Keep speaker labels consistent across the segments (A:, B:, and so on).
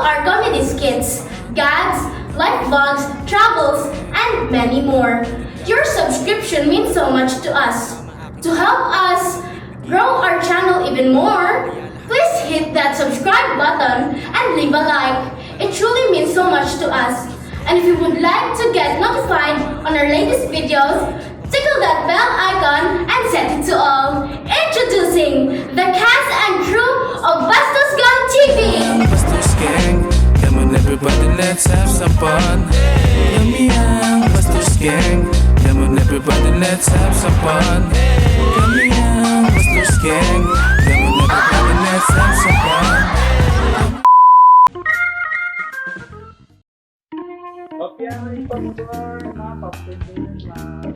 A: our comedy skits, gags, life vlogs, travels, and many more. Your subscription means so much to us. To help us grow our channel even more, please hit that subscribe button and leave a like. It truly means so much to us. And if you would like to get notified on our latest videos, tickle that bell icon and set it to all. Introducing the cast and crew of Bastos Gang TV!
B: Bastos Gang, come on everybody, let's have some fun. Yummy yum, Bastos Gang, come on everybody, let's have some fun. Yummy yum, Bastos Gang, come on everybody, let's have some fun.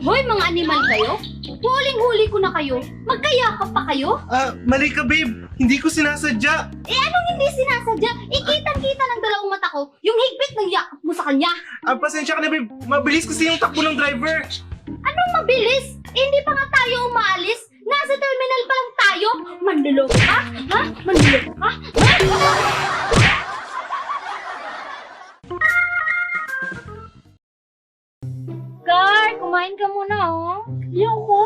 C: Hoy, mga animal kayo! Huling-huli ko na kayo! Magkayakap pa kayo?
D: Mali ka, babe. Hindi ko sinasadya.
C: Anong hindi sinasadya? Kitang-kita ng dalawang mata ko yung higpit ng yakap mo sa kanya!
D: Pasensya ka na, babe. Mabilis kasi yung takbo ng driver.
C: Anong mabilis? Hindi pa nga tayo umaalis! Nasa terminal pa lang tayo! Manluloko ka? Ha? Manluloko ka? Car, kumain ka muna, oh. Ayoko.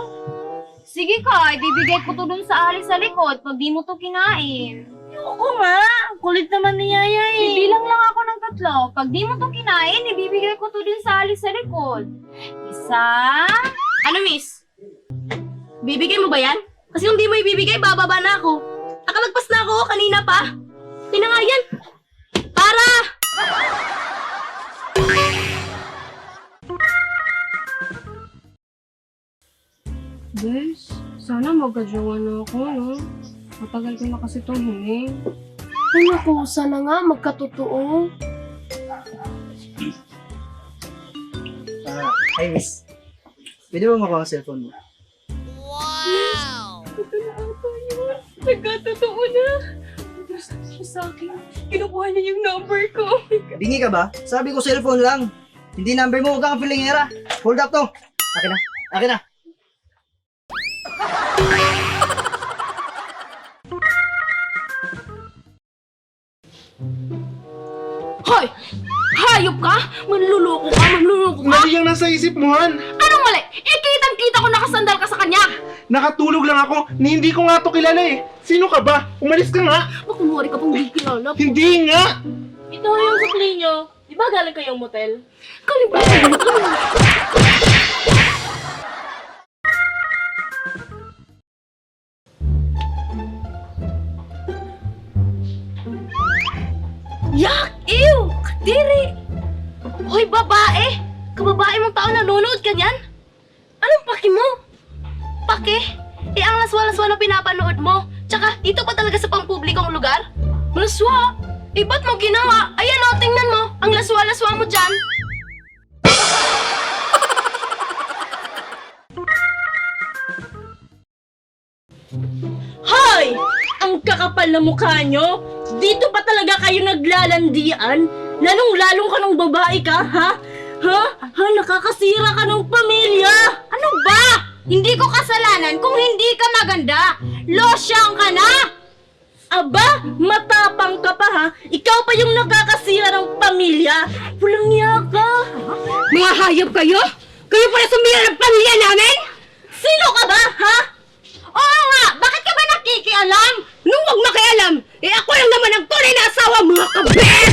C: Sige, Car, bibigay ko to dun sa alis sa likod pag di mo to kinain. Ayoko nga. Kulit naman ni Yaya eh. Bibilang lang ako ng 3. Pag di mo to kinain, ibibigay ko to dun sa alis sa likod. 1.
E: Ano, miss? Bibigay mo ba yan? Kasi kung di mo ibibigay, bababa na ako. Nakalagpas na ako kanina pa. Tina nga yan. Para!
F: Bes, sana magka-jowa na ako, no? Matagal ko na kasi itong hiling. Ay naku, sana nga magkatotoo.
G: Hi, miss. Pwede ba makuha ang cellphone mo?
F: Ito na ata yun. Nagkatotoo na. Andres na siya sa akin. Kinukuha niya yung number ko. Oh my God.
G: Bingi ka ba? Sabi ko cellphone lang. Hindi number mo, huwag kang filingera. Hold up to. Akin na. Akin na.
E: Hoy! Hayop ka? Manluloko ka? Manluloko ka?
D: Mali yung nasa isip mo, Han.
E: Anong mali? Kitang-kita ko nakasandal ka sa kanya.
D: Nakatulog lang ako. Hindi ko nga to kilala eh. Sino ka ba? Umalis ka nga.
E: Makunwari ka pang di kilala.
D: Hindi nga.
E: Ito yung sukli nyo. Di ba galing kayong motel? Kalipin Yak! Ew! Kadiri! Hoy, babae! Kababae mong tao nanonood ka niyan? Anong paki mo? Paki? Ang laswa-laswa na pinapanood mo. Tsaka, dito pa talaga sa pangpublikong lugar? Malaswa? Ba't mo ginawa? Ayan o, tingnan mo. Ang laswa-laswa mo dyan. Hoy! Ang kakapal na mukha nyo! Dito pa talaga kayo naglalandian? Lalong-lalong ka ng babae ka, ha? Ha? Nakakasira ka ng pamilya! Ano ba? Hindi ko kasalanan kung hindi ka maganda! Losyang ka na! Aba, matapang ka pa ha? Ikaw pa yung nakakasira ng pamilya! Walang niya ka! Mga hayop kayo? Kayo pala sumira ng pamilya namin? Sino ka ba, ha? Oo nga! Bakit ka ba nakikialam? Nung wag makialam, ako lang naman ang tunay na asawa, mga kabet!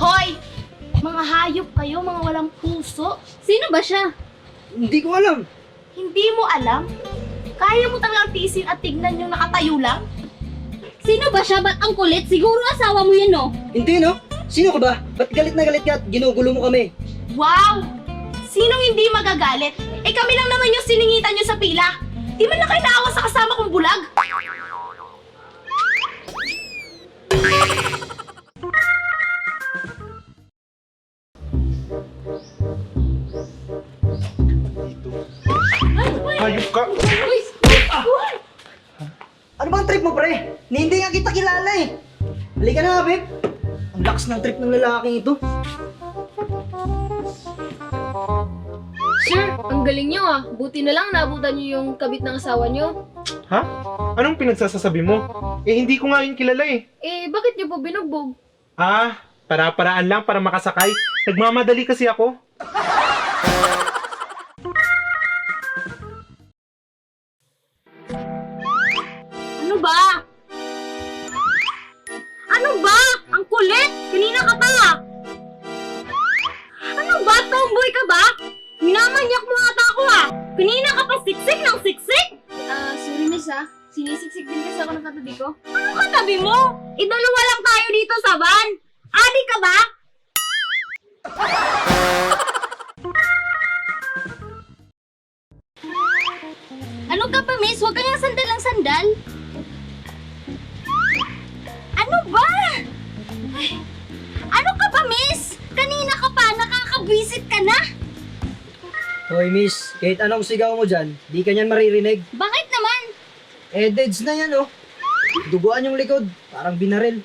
E: Hoy! Mga hayop kayo, mga walang puso. Sino ba siya?
G: Hindi ko alam.
E: Hindi mo alam? Kaya mo talagang tiisin at tignan yung nakatayo lang?
C: Sino ba siya? Ba't ang kulit? Siguro asawa mo yan, no?
G: Hindi, no? Sino ka ba? Ba't galit na galit ka at ginugulo mo kami?
E: Wow! Sinong hindi magagalit? Kami lang naman yung siningitan nyo sa pila. Di man lang kayo naawa sa kasama kong bulag.
D: Hayop ka.
G: Ano bang trip mo, pre? Hindi nga kita kilala eh. Halika na, babe. Ang lakas ng trip ng lalaking ito.
F: Sir, ang galing nyo ah. Buti na lang naabutan nyo yung kabit ng asawa nyo.
D: Ha? Anong pinagsasasabi mo? Eh, hindi ko nga yun kilala eh.
F: Eh, bakit nyo po binugbog?
D: Ah, para-paraan lang para makasakay. Nagmamadali kasi ako.
C: Ano ba? Ano ba? Ang kulit! Kanina ka pa! Ano ba? Tomboy ka ba? Minamanyak mo ata ako ah! Kanina ka pa siksik ng siksik!
F: Sorry miss ah. Sinisiksik din kasi ako ng katabi ko.
C: Ano katabi mo? Idalawa lang tayo dito sa van! Adi ka ba? Ano ka pa, miss? Huwag kang sandal ng sandal. Ano ba? Ay, ano ka ba, miss? Kanina ka pa, nakakabwisit ka na.
G: Hoy miss, kahit anong sigaw mo dyan, di ka niyan maririnig.
C: Bakit naman?
G: Eh, deads na yan oh. Duguan yung likod, parang binaril.